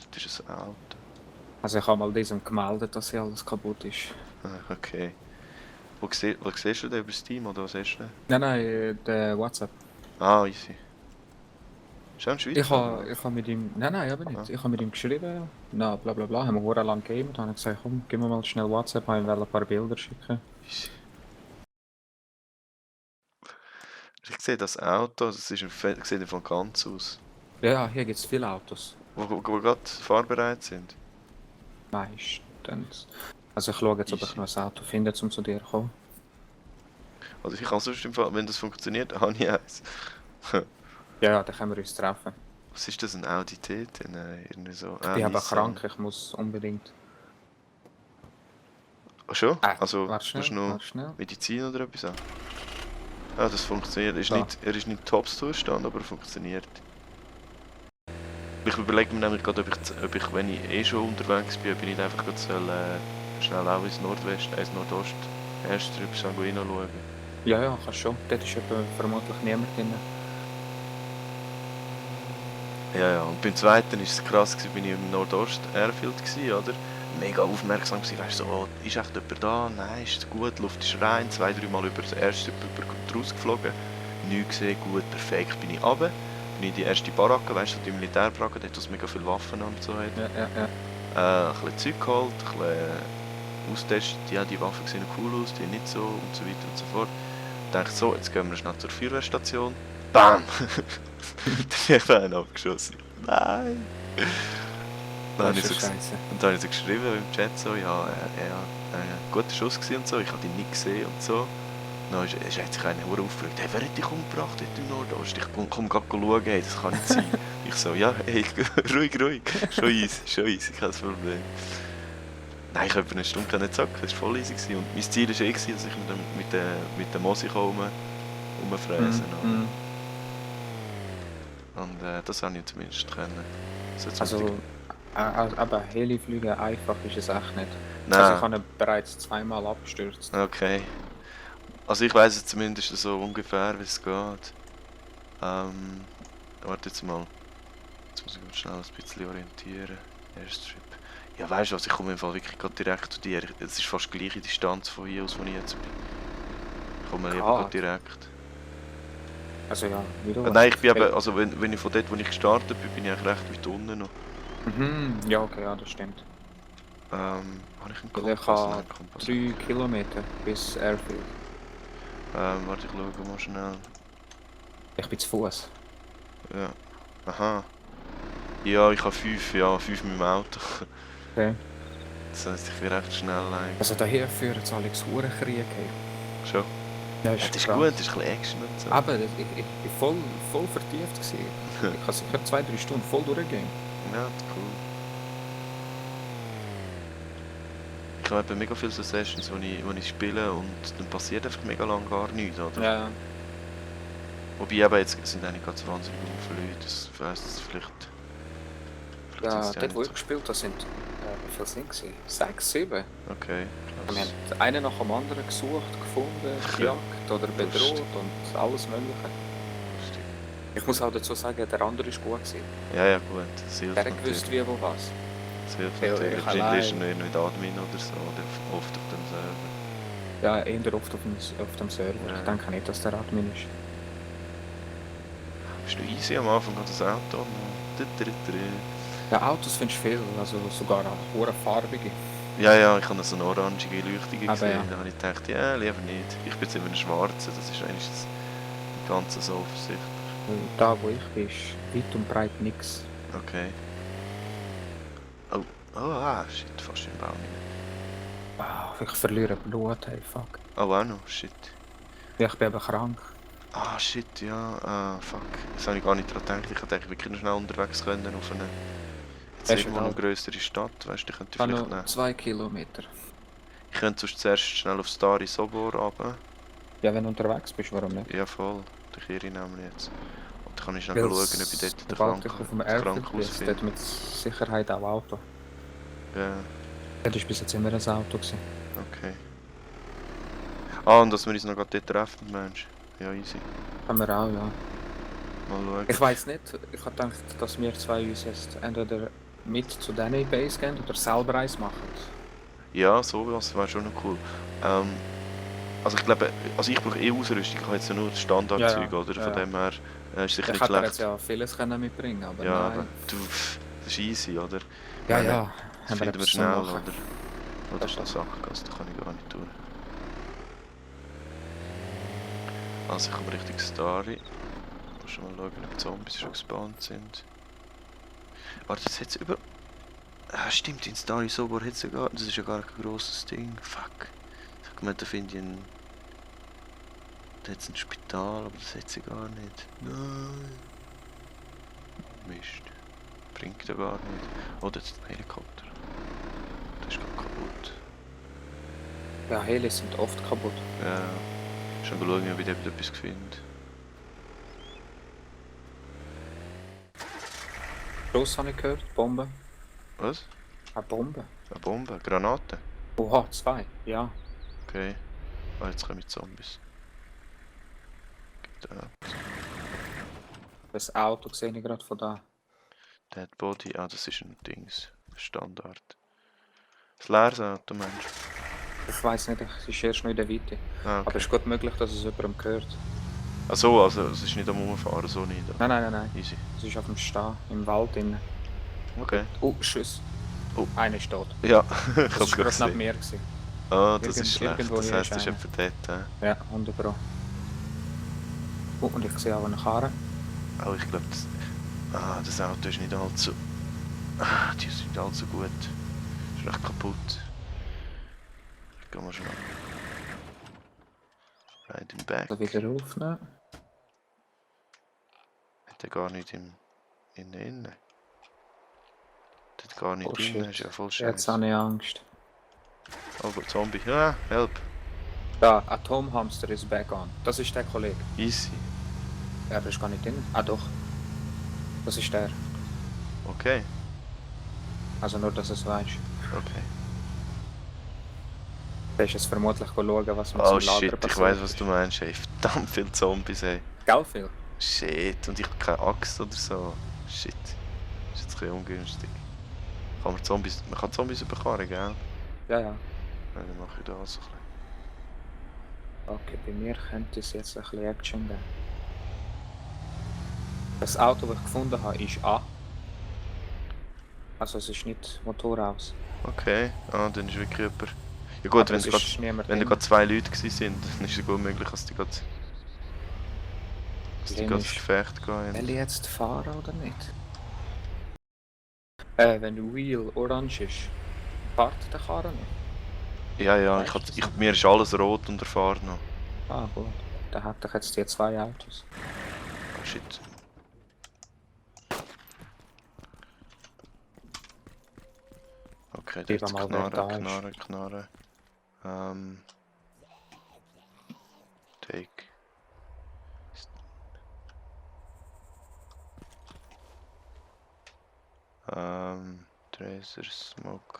Das ist ein Auto. Also ich habe mal diesem gemeldet, dass hier alles kaputt ist. Ah, okay. Wo siehst du den über Steam oder was siehst du den? Nein, der WhatsApp. Ah, easy. Ist er ein Schweizer? Ich habe mit ihm... Nein, eben nicht. Ah. Ich habe mit ihm geschrieben, na bla bla bla, haben wir verdammt lang gegeben. Dann habe ich gesagt, komm, gib mir mal schnell WhatsApp, habe ihm ein paar Bilder schicken. Easy. Ich sehe das Auto, das ist sieht von ganz aus. Ja, hier gibt es viele Autos. Wo gerade fahrbereit sind. Meistens. Also ich schaue jetzt, ob ich Easy. noch ein Auto finde, um zu dir zu kommen. Also ich kann sonst im Fall, wenn das funktioniert, habe ich eins. Ja, dann können wir uns treffen. Was ist das, ein Audi TT? Nein, irgendwie so. Ich bin aber Nissan. krank, ich muss unbedingt... Ach schon? Also, warte musst du noch schnell. Medizin oder etwas haben? Ah, das funktioniert. Er ist nicht Top-Zustand, aber er funktioniert. Ich überlege mir nämlich gerade, ob ich, wenn ich eh schon unterwegs bin, ob ich nicht einfach gerade schnell auch ins Nordost, Erstrip, Sanguino schauen. Ja, kannst schon. Dort ist vermutlich niemand drin. Ja, und beim zweiten war es krass, bin ich im Nordost Airfield gewesen, oder? Mega aufmerksam gewesen, weißt du, so, oh, ist echt jemand da? Nein, ist gut, die Luft ist rein, 2-3 Mal über das erste rausgeflogen. Nichts gesehen, gut, perfekt, bin ich runter. Bin ich in die erste Baracke, weißt du, die Militärbaracke, dort wo mega viele Waffen und so hat. Ja. Ein bisschen Zeug geholt, ein bisschen austestet, ja, die Waffen sehen cool aus, die nicht so und so weiter und so fort. Ich dachte so, jetzt gehen wir schnell zur Feuerwehrstation. BAM! Dann habe ich einen abgeschossen. Nein! Dann habe ich so geschrieben im Chat so, ja, guter Schuss gewesen und so, ich habe ihn nicht gesehen und so. Dann hat sich einer aufgeregt, hey, wer hat dich umgebracht dort im Nordost? Ich komm grad schauen, hey, das kann nicht sein. Ich so, ja, hey, ruhig, schon easy, kein Problem. Nein, ich konnte eine Stunde nicht zocken, das war voll easy gewesen. Und mein Ziel war dass ich mit der Mosi rumfräsen kann. Und das habe ich zumindest können. Also, aber Heliflüge einfach ist es echt nicht. Nein. Also ich habe ihn bereits zweimal abgestürzt. Okay. Also ich weiss jetzt zumindest so ungefähr, wie es geht. Warte jetzt mal. Jetzt muss ich mich schnell ein bisschen orientieren. Airstrip. Ja, weißt du was, ich komme im Fall wirklich gerade direkt zu dir. Es ist fast die gleiche Distanz von hier aus, wo ich jetzt bin. Ich komme lieber gerade direkt. Also ja, wie du Nein, ich bin eben, also wenn ich von dort, wo ich gestartet bin ich eigentlich recht weit unten noch. Ja, okay, ja, das stimmt. Habe ich einen Kompass? Ich habe 3 Kilometer bis Airfield. Warte, ich schaue mal schnell. Ich bin zu Fuß. Ja. Aha. Ja, ich habe 5 mit dem Auto. Okay. Das heisst, ich bin recht schnell eigentlich. Also daher führen jetzt alle zu Krieg. Schon? Ja, das ist gut, das ist ein bisschen Action und so. Aber ich war voll vertieft gewesen. Ich kann sicher 2-3 Stunden voll durchgehen. Ja, das ist cool. Ich habe mega viele so Sessions, wo ich spiele und dann passiert einfach mega lang gar nichts, oder? Ja. Wobei eben jetzt sind eigentlich ganz wahnsinnig viele Leute, das heisst, das vielleicht ja, dort wo ich gespielt habe, sind wie viele sind es? 6, 7. Okay, krass. Wir haben einen nach dem anderen gesucht, gefunden, gejagt oder bedroht und alles mögliche. Ich muss auch dazu sagen, der andere war gut gewesen. Ja, gut. Das hilft der hat gewusst, wie wo was. Das hilft natürlich. Wahrscheinlich ist er nicht Admin oder so, oder oft auf dem Server. Ja, eher oft auf dem Server. Ja. Ich denke nicht, dass der Admin ist. Bist du easy am Anfang das Auto? Ja, Autos findest du viel, also sogar auch farbige. Ja, ich habe so eine orangige Leuchtung gesehen. Ja. Da habe ich gedacht, ja, lieber nicht. Ich bin jetzt immer ein Schwarzer, das ist eigentlich das Ganze so offensichtlich. Da wo ich bin, ist weit und breit nichts. Okay. Shit, fast im Baum rein. Ich verliere Blut, hey, fuck. Oh, auch noch, shit. Ja, ich bin eben krank. Shit, ja, fuck. Das habe ich gar nicht daran gedacht. Ich hätte wirklich schnell unterwegs können auf eine... Jetzt irgendwo eine grössere Stadt, weißt du, ich könnte vielleicht... noch 2 Kilometer. Ich könnte sonst zuerst schnell auf Stari Sobor runter. Ja, wenn du unterwegs bist, warum nicht? Ja, voll. Ich irre nämlich jetzt. Und kann ich schnell schauen, ob ich dort sobald ich auf dem das Airfield Krankenhaus bin, finde. dort mit Sicherheit auch Auto. Ja, Dort war bis jetzt immer ein Auto gewesen. okay. Ah, und dass wir uns noch gerade dort treffen, Mensch. Ja, easy. Haben wir auch, ja. Mal schauen. Ich weiss nicht, ich habe gedacht, dass wir zwei uns jetzt entweder mit zu diesen Base gehen oder selber eins machen. Ja, sowas wäre schon noch cool. Also ich glaube, also ich brauche eh Ausrüstung, ich habe jetzt ja nur das Standardzeug, Ja, oder? ja, Von ja. dem her ist sicher Ich nicht hätte jetzt schlecht. ja vieles können mitbringen, aber Ja, nein. aber du, das ist easy, oder? Ja, Meine, ja. das Haben wir finden wir etwas schnell, zum machen. oder? Oh, das ist eine Sackgasse, da kann ich gar nicht durch. Also ich komme Richtung Stari. Muss schon mal schauen, ob die Zombies schon gespawnt sind. Warte, jetzt hat es über... Ah, stimmt, in Stari Sobor hat es ja gar... Das ist ja gar kein grosses Ding. Fuck. Ich hab gemeint, da finde ich ein... Da hat es ein Spital, aber das hat sie gar nicht. Nein. Mist. Bringt ja gar nicht. Oh, da ist ein Helikopter. Der ist gerade kaputt. Ja, Helis sind oft kaputt. Ja. Schon schauen, ob ich dort etwas finde. Schuss habe ich gehört, Bombe. Was? Eine Bombe. Eine Bombe? Granate? Oha, 2. Ja. Okay. Ah, jetzt kommen die Zombies. Gibt Das Auto sehe ich gerade von da. Dead Body, ah, das ist ein Dings. Standard. Das leeres Auto, Mensch. Ich weiss nicht, es ist erst noch in der Weite. Ah, Aber okay. es ist gut möglich, dass es jemandem gehört. Ach so, also es ist nicht am Umfahren, so nicht. Nein, nein, nein, nein. Easy. Es ist auf dem Stehen, im Wald drin. Okay. Oh, Schuss. Oh. Einer ist tot. Ja, ich Das hab's war gerade gesehen. neben mir. Gewesen. Ah, das ist Irgendwo schlecht. Das hier heisst, ist das ist einer. jemand dort. Ja, 100 Pro. Oh, und ich sehe auch eine Karre. Oh, ich glaube, das Auto ist nicht allzu... Ah, die sind nicht allzu gut. Ist recht kaputt. Ich geh mal schnell. Ride im Back. Da wieder aufnehmen. Hat er gar nicht innen. Hat gar nicht Oh innen, shit. ist ja voll Jetzt scheiße. habe ich Angst. Oh, Zombie. Ah, help. Da, Atomhamster ist back on. Das ist der Kollege. Easy. Ja, der ist gar nicht drin. Ah doch. Das ist der. Okay. Also nur, dass du es weißt. Okay. Der ist jetzt vermutlich schauen, was mit Oh seinem Lager shit, ich passiert weiss, was ist. du meinst. Ey, verdammt viele Zombies, ey. Gell, Phil? Shit, und ich hab keine Axt oder so. Shit. Das ist jetzt ein bisschen ungünstig. Man kann Zombies überfahren, gell? Ja, ja. Ja, dann mache ich da so ein bisschen. Okay, bei mir könnte es jetzt ein bisschen Action geben. Das Auto, das ich gefunden habe, ist an. Also es ist nicht Motor aus. Okay, dann ist wirklich jemand. Ja gut, Aber wenn es da ist niemand gerade drin. 2 Leute gewesen sind, dann ist es gut möglich, dass die gerade Problem ins ist, Gefecht gehen. will ich jetzt fahren oder nicht? Wenn Wheel orange ist, fährt der Karre nicht? Ja, ja, Weißt du das? mir ist alles rot und erfahren noch. Ah gut, dann hätte ich jetzt die 2 Autos. Oh shit. Okay, Gib jetzt mal, wer da Knarre. Take. Tracer, Smoke.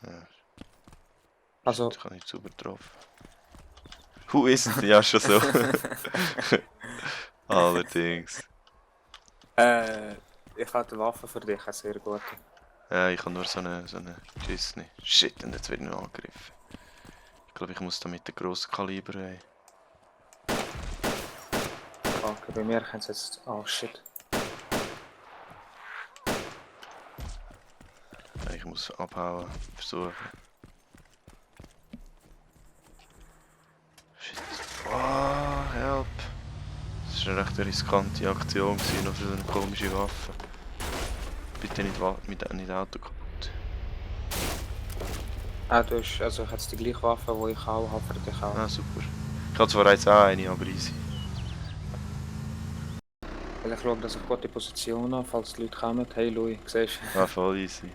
Ja, Also, ich habe nicht super getroffen. Who is it? Ja, schon so. Allerdings. ich habe die Waffe für dich, eine sehr gute. Ja, ich habe nur so eine Gissne. Shit, und jetzt werde ich noch angegriffen. Ich glaube, ich muss da mit dem grossen Kaliber rein. Okay, bei mir kann es jetzt... Oh shit. Ja, ich muss abhauen, versuchen. Shit. Oh, help. Das war eine recht riskante Aktion gewesen, noch für so eine komische Waffe. Bitte nicht nicht Auto kaputt. Ah, du hast... Also ich habe jetzt die gleiche Waffe, die ich auch habe, für dich auch. Ah, super. Ich habe zwar jetzt auch eine, aber easy. Weil ich schaue, dass ich gute Position habe, falls die Leute kommen. Hey Louis, siehst du? Ah, voll easy.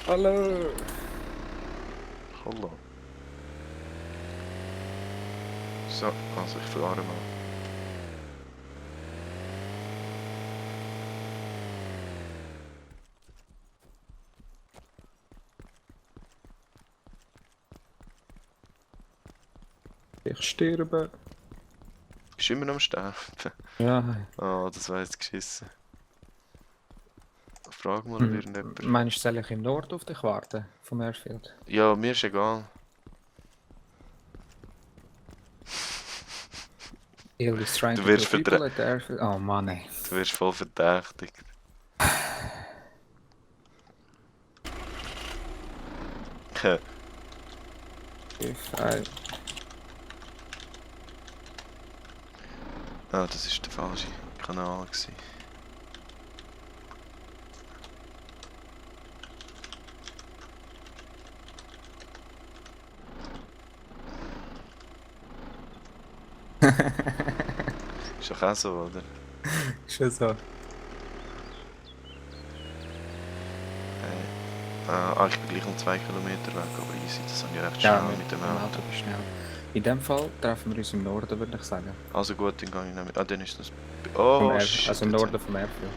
Hallo! Hallo. So, also ich fahre mal. Ich sterbe. Bist du immer noch am Sterben? Ja. Oh, das war jetzt geschissen. Frag mal irgendjemand. Meinst du, soll ich im Nord auf dich warten? Vom Airfield? Ja, mir ist egal. Hill is trying Du to wirst kill people at the airfield. Oh Mann, ey. Du wirst voll verdächtigt. If I... Ah, das ist der falsche Kanal gewesen. Ist doch auch so, oder? Ist ja so. Ich bin gleich um 2 Kilometer weg, aber easy, das habe ich recht Ja, schnell mit dem Auto. bist schnell. In dem Fall treffen wir uns im Norden, würde ich sagen. Also gut, dann gehe ich nicht mit. Ah, dann ist das... Oh, shit. Also im jetzt Norden hab vom Airfield.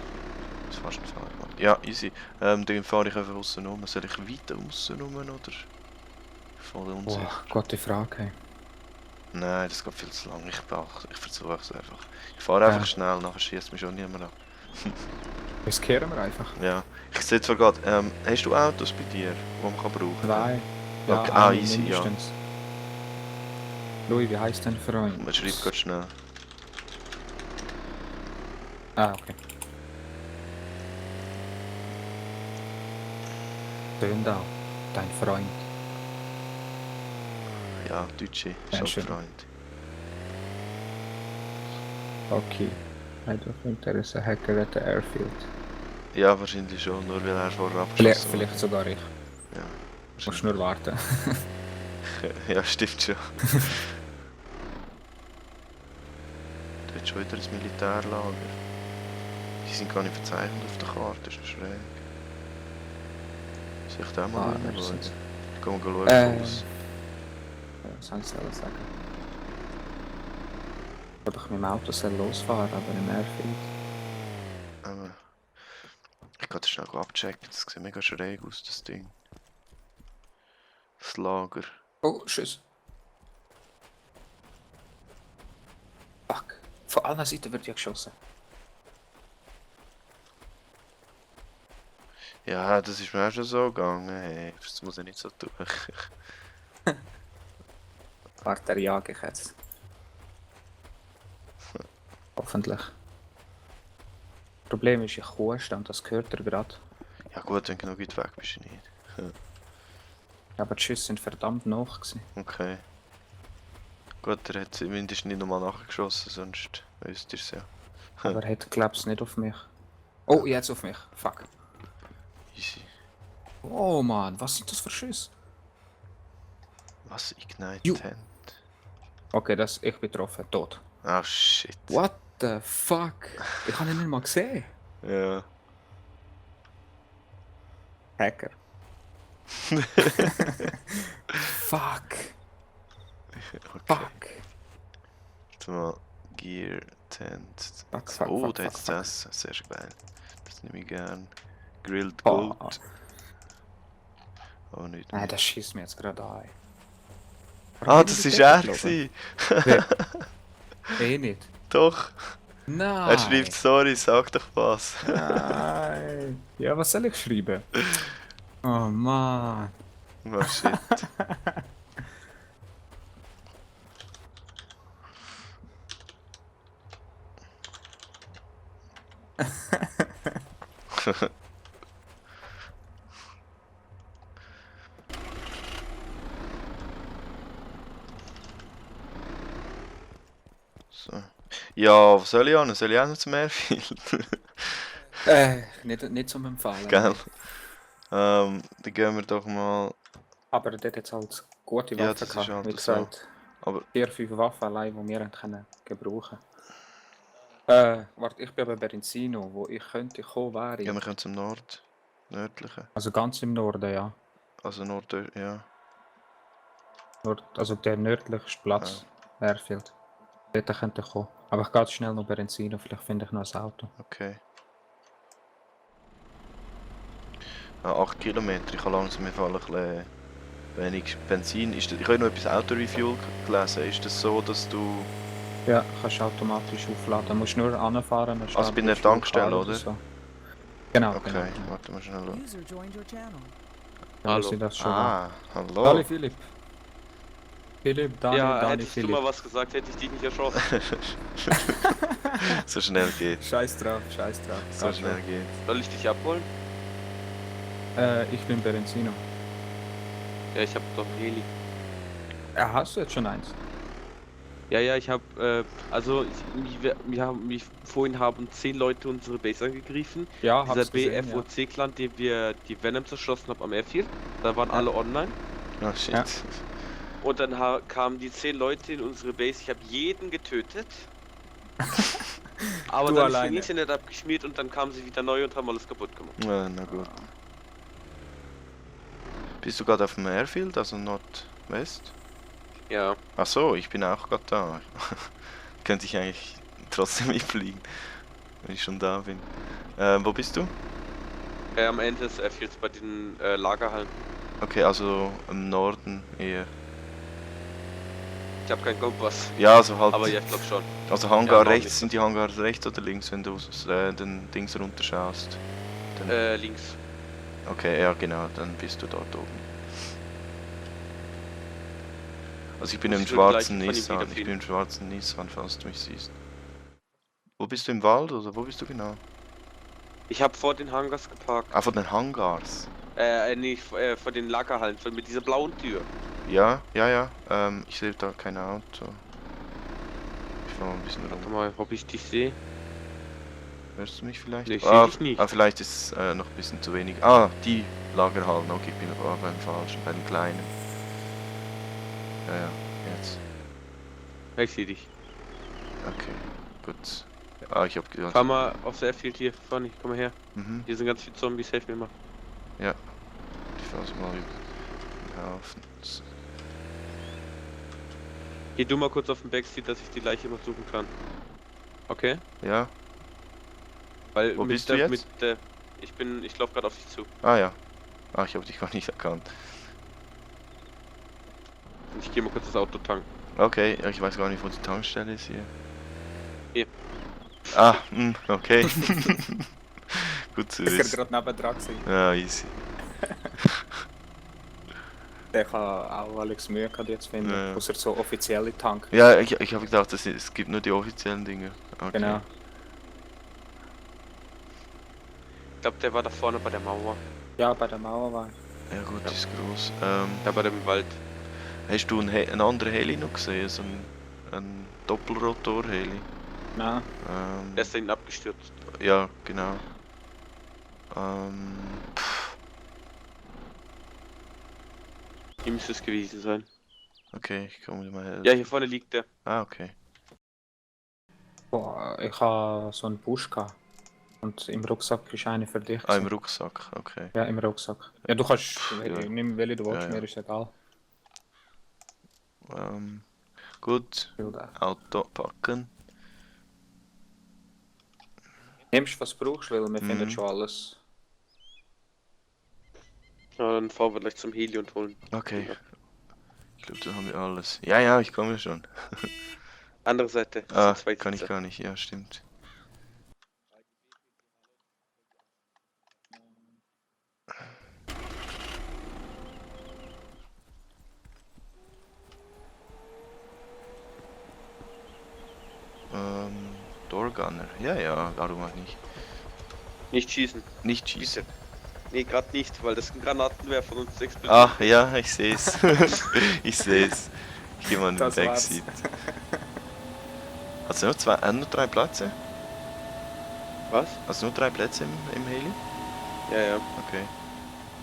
ich fast einen Fehler gemacht. Ja, easy. Dann fahre ich einfach aussen rum. Soll ich weiter aussen rum, oder? Voll unsicher. Boah, gute Frage. Hey. Nein, das geht viel zu lang. Ich versuche es einfach. Ich fahre einfach Ja. schnell, nachher schießt mich schon niemand an. Riskieren wir einfach. Ja. Ich sehe zwar gerade, hast du Autos bei dir, die man kann brauchen kann? Zwei. Ja, Okay, eine easy, ja. mindestens. Louis, wie heisst dein Freund? Man schreibt gerade schnell. Ah, okay. Döndau, dein Freund. Ja, Deutsche, ist Ja, halt schön. Freund. Okay. I don't think there is a hacker at the airfield. Ja, wahrscheinlich schon, nur weil er vorher abgeschossen Vielleicht sogar ich. Ja, Musst nur warten. ja, stimmt schon. Da hat schon wieder ein Militärlager. Die sind gar nicht verzeichnet auf der Karte, ist noch schräg. Soll ich da mal Ah, schauen? merci. Gehen wir schauen, was. Was soll ich sagen? Ob ich mit dem Auto soll losfahren, aber im Airfield. Ich kann das schnell abchecken, das sieht mega schräg aus, das Ding. Das Lager. Oh, Schuss. Fuck. Von allen Seiten wird ja geschossen. Ja, das ist mir auch schon so gegangen. Hey, das muss ich nicht so tun. Warte, der jage ich jetzt. Hoffentlich. Problem ist, ich huste und das gehört er gerade. Ja gut, wenn du genug weit weg bist, nicht. Aber die Schüsse sind verdammt nah gewesen. Okay. Gut, er hat mindestens nicht nochmal nachgeschossen, sonst wüsste ihr es ja. Aber er hat, glaub's, nicht auf mich. Oh, jetzt auf mich. Fuck. Easy. Oh Mann, was sind das für Schüsse? Was? Ignite Ju. Tent? Okay, ich bin getroffen. Tot. Ah, shit. What the fuck? Ich habe ihn nicht mal gesehen. Ja. Hacker. Fuck. Okay. Fuck. Warte mal. Gear Tent. Fuck, fuck, Oh, fuck, da fuck, hat's fuck. das. Sehr geil. Das nehme ich gern. Grilled Oh. Goat. Oh, nicht Nein, mehr. das schießt mir jetzt gerade an. Ah, das ist er gewesen. Eh nicht. Doch. Nein. Er schreibt, sorry, sag doch was. Nein. Ja, was soll ich schreiben? Oh Mann. Oh shit. So. Ja, was soll ich an? Soll ich auch noch zum Airfield? Nicht zum Empfehlen. Gell? Dann gehen wir doch mal. Aber dort hat es halt gute Ja, Waffen das ist gehabt. halt Wie so. gesagt, Aber 4-5 Waffen allein, die wir haben können gebrauchen. Warte, ich bin aber Berenzino, wo ich könnte kommen wäre. ja, wir können zum Nord. Nördliche. Also ganz im Norden, ja. Also ja. Also der nördlichste Platz, Airfield. Dort könnte ich kommen. Aber ich gehe jetzt schnell noch Benzin und vielleicht finde ich noch ein Auto. Okay. 8 Kilometer, ich habe langsam ein bisschen wenig Benzin. Ich habe noch etwas Auto-Refuel gelesen. Ist das so, dass du... Ja, kannst automatisch aufladen. Du musst nur anfahren. Also bei einer Tankstelle, oder? So. Genau, Okay, genau. warte mal schnell. User joined your channel. Ja, Hallo. ich das schon mal. Hallo. Hallo Philipp. Philipp, Daniel, Ja, Dani, hättest du Philipp. mal was gesagt, hätte ich dich nicht erschossen. So schnell geht's. Scheiß drauf, scheiß drauf. So schnell geht's. Soll ich dich abholen? Ich bin Berenzino. Ja, ich hab doch einen Heli. Hast du jetzt schon eins? Ja, ich hab, vorhin haben 10 Leute unsere Base angegriffen. Ja, Dieser hab's gesehen, ja. BFOC-Clan, dem wir die Venom zerschossen haben am Airfield, da waren alle online. Ah, shit. Ja. Und dann kamen die 10 Leute in unsere Base, ich habe jeden getötet. Aber Du dann ist alleine. mein Internet abgeschmiert und dann kamen sie wieder neu und haben alles kaputt gemacht. Na gut. Bist du gerade auf dem Airfield, also Nordwest? Ja, Ach so, ich bin auch gerade da. Könnte ich eigentlich trotzdem mitfliegen, wenn ich schon da bin. Wo bist du? am Ende des Airfields bei den Lagerhallen. Okay, also im Norden eher. Ich habe keinen Kompass. Ja, also halt. Aber ja, ich glaube schon. Also Hangar Ja, rechts, nicht. sind die Hangars rechts oder links, wenn du den Dings runterschaust? Dann, Links. okay, ja genau, dann bist du dort oben. Also ich bin Muss im ich nur schwarzen gleich von ihm Nissan, ich wiederfinden. bin im schwarzen Nissan, falls du mich siehst. Wo bist du im Wald oder wo bist du genau? Ich habe vor den Hangars geparkt. Ah, von den Hangars. Nee, vor den Lagerhallen, mit dieser blauen Tür. Ja, ich sehe da kein Auto. Ich fahr mal ein bisschen Warte rum. mal, ob ich dich sehe. Hörst du mich vielleicht? Nee, ich seh dich nicht. Vielleicht ist es noch ein bisschen zu wenig. Ah, die Lagerhallen, okay, ich bin aber beim falschen, bei den kleinen. Ja, jetzt. Ich sehe dich. Okay, gut. Ah, ich hab gehört. Fahr mal aufs Airfield hier vorne, komm mal her. Mhm, Hier sind ganz viele Zombies, helf mir mal. ich fahr so mal über den Haufen. Geh du mal kurz auf den Backseat, dass ich die Leiche mal suchen kann. Okay? Ja? Weil Wo bist du jetzt? Ich laufe gerade auf dich zu. Ah ja. Ah, ich habe dich gar nicht erkannt. Und ich gehe mal kurz das Auto tanken. Okay, ja, ich weiß gar nicht, wo die Tankstelle ist hier. Hier. Ah, okay. Gut zu Ich war wissen. gerade nebendran gewesen. Ja, easy. Der kann auch Alex Mühe gehabt jetzt finden, Ja. außer so offizielle Tank. Ja, ich habe gedacht, es gibt nur die offiziellen Dinge. Okay. Genau. Ich glaube, der war da vorne bei der Mauer. Ja, bei der Mauer war Ja gut, Ja. ist groß. Da bei dem Wald. Hast du einen anderen Heli noch gesehen? So ein Doppelrotor-Heli? Nein. Der ist da hinten abgestürzt. Ja, genau. Hier müsste es gewesen sein. Okay, ich komme dir mal helfen. Ja, hier vorne liegt der. Ah, okay. Boah, ich habe so einen Busch gehabt. Und im Rucksack ist eine für dich. Ah, im gewesen. Rucksack, okay. Ja, im Rucksack. Ja, du kannst Ja. nimm welche du willst, Ja, ja. mir ist egal. Gut, Ich will den. Auto packen. Nimmst was du brauchst, weil wir Mhm. finden schon alles. Ja, dann fahren wir gleich zum Heli und holen. Okay. Ich glaube, da haben wir alles. Ja, ich komme schon. Andere Seite. das Ah, sind zwei kann ich Sitze. gar nicht. Ja, stimmt. Doorgunner. Ja, warum auch nicht? Nicht schießen. Nicht schießen. Bitte. Nee, gerade nicht, weil das ein Granatenwerfer und das explodiert. Ah, ja, ich sehe es. Ich sehe es. Ich gehe mal in den Das war's. Backseat. Hast du nur 3 Plätze? Was? Hast du nur 3 Plätze im Heli? Ja. Okay.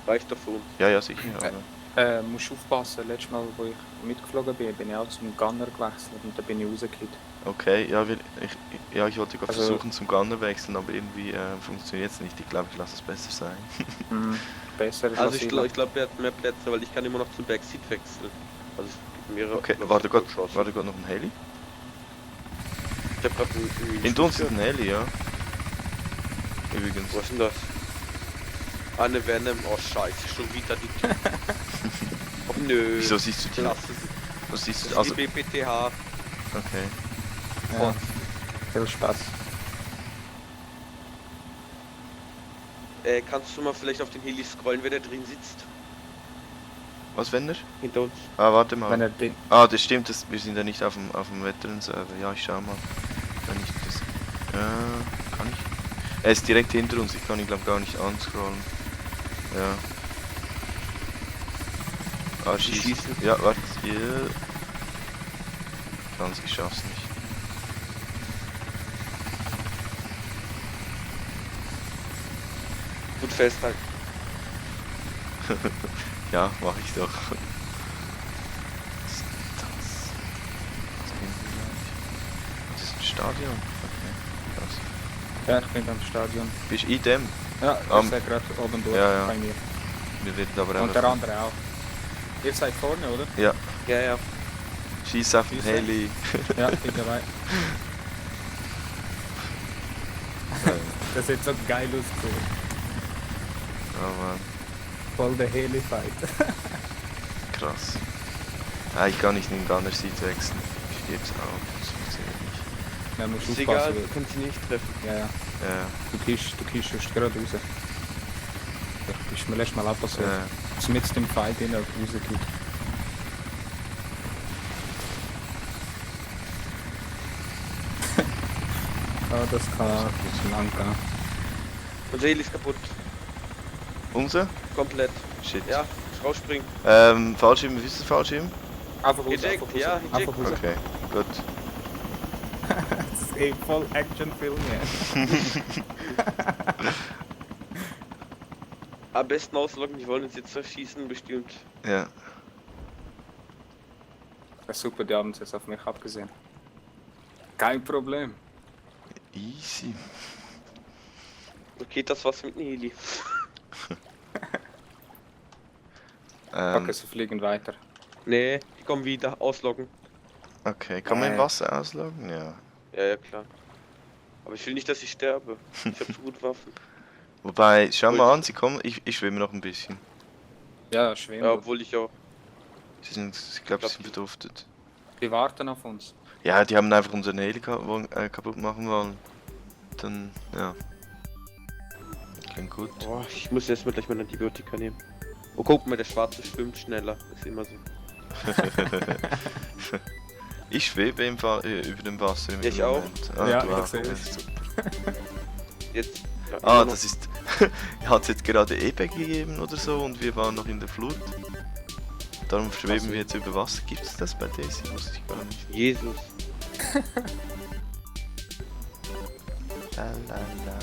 Reicht doch für uns. Ja, sicher. Aber Musst aufpassen, letztes Mal, wo ich mitgeflogen bin, bin ich auch zum Gunner gewechselt und dann bin ich rausgekippt. Okay, ja, ich wollte gerade Also- versuchen zum Gunner wechseln, aber irgendwie funktioniert es nicht. Ich glaube, ich lasse es besser sein. Besser ist Also was ich glaube, er hat mehr Plätze, weil ich kann immer noch zum Backseat wechseln. Also es gibt mehrere. Okay, glaub, warte Gott, Chancen. warte Gott, noch ein Heli? Ich hab grad einen Hinter uns ist Schuss ein Heli, ja. Übrigens. gehört. Was ist denn das? Ah, eine Venom. Oh scheiße, schon wieder die Typ. Oh nö. Wieso siehst du die? Klasse. Was siehst Das du? ist Also, die BPTH. okay. Ja, viel Spaß. Kannst du mal vielleicht auf den Heli scrollen, wer da drin sitzt? Was, wenn er? Hinter uns. Ah, warte Wenn mal. er den. Ah, das stimmt, wir sind ja nicht auf dem Veteran-Server. Ja, ich schau mal. Wenn ich das... kann ich? Er ist direkt hinter uns, ich kann ihn glaube gar nicht anscrollen. Ja. Ah, Die schießen. schießen. Ja, warte. Ja. Ich schaff's nicht. Gut festhalten. Ja, mach ich doch. Was ist das? Was hinten gleich? Das ist ein Stadion. Okay, krass. Ja, ich bin am Stadion. Bist du in dem? Ja, ich Am- sehe gerade oben durch Ja, ja. bei mir. Wir werden aber Und der einfach... andere auch. Ihr seid vorne, oder? Ja, Ja, ja. schieß auf den Schießen. Heli. Ja, bin dabei. Das sieht so geil aus. Oh Mann, Voll der Heli-Fight. krass. Ah, ich kann nicht in den Gunner-Seat wechseln. Ich geb's auf, das funktioniert nicht. Ja, musst Ist egal, aufpassen. du kannst sie nicht treffen. Ja, ja. Ja, Du kischst sonst gerade raus. Ist mir letztes Mal auch passiert. ja. Dass mit dem Fight in rausgeht. Ja, das kann zu lang gehen. Unser Heli ist kaputt. Unser? Komplett. Shit. Ja, rausspringen. Fallschirm, wie ist das Fallschirm? Einfach raus, Eject, einfach raus. ja, Einfach eject. raus. Okay, gut. Das ist eh voll Actionfilm, ja. Am besten ausloggen, die wollen uns jetzt verschießen, bestimmt. Ja. Ja, super, die haben es jetzt auf mich abgesehen. Kein Problem. Easy. Okay, das war's mit dem Heli. Okay, sie fliegen weiter. Nee, die kommen wieder, ausloggen. Okay, kann man im Wasser ausloggen? Ja. Ja, ja, klar. Aber ich will nicht, dass ich sterbe. Ich hab so gut Waffen. Wobei, schau mal an, sie kommen, ich schwimme noch ein bisschen. Ja, schwimmen. Ja, obwohl ich auch. Ich glaube, sie sind verduftet. Die warten auf uns. Ja, die haben einfach unseren Heli kaputt machen wollen. Dann, ja. Klingt gut. Boah, ich muss jetzt mal gleich mein Antibiotika nehmen. Oh, guck mal, der Schwarze schwimmt schneller. Das ist immer so. Ich schwebe im Fall über dem Wasser im Ich auch. Moment. Ah, Ja, du ich auch. sehe Ja, es. super. Jetzt. Ja, Ah, immer noch. das ist... Hat es jetzt gerade Ebbe gegeben oder so und wir waren noch in der Flut. Darum schweben wir jetzt über Wasser. Gibt es das bei Daisy? Wusste ich gar nicht. Jesus. Lalala.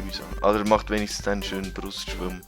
Mühsam. Aber er macht wenigstens einen schönen Brustschwung.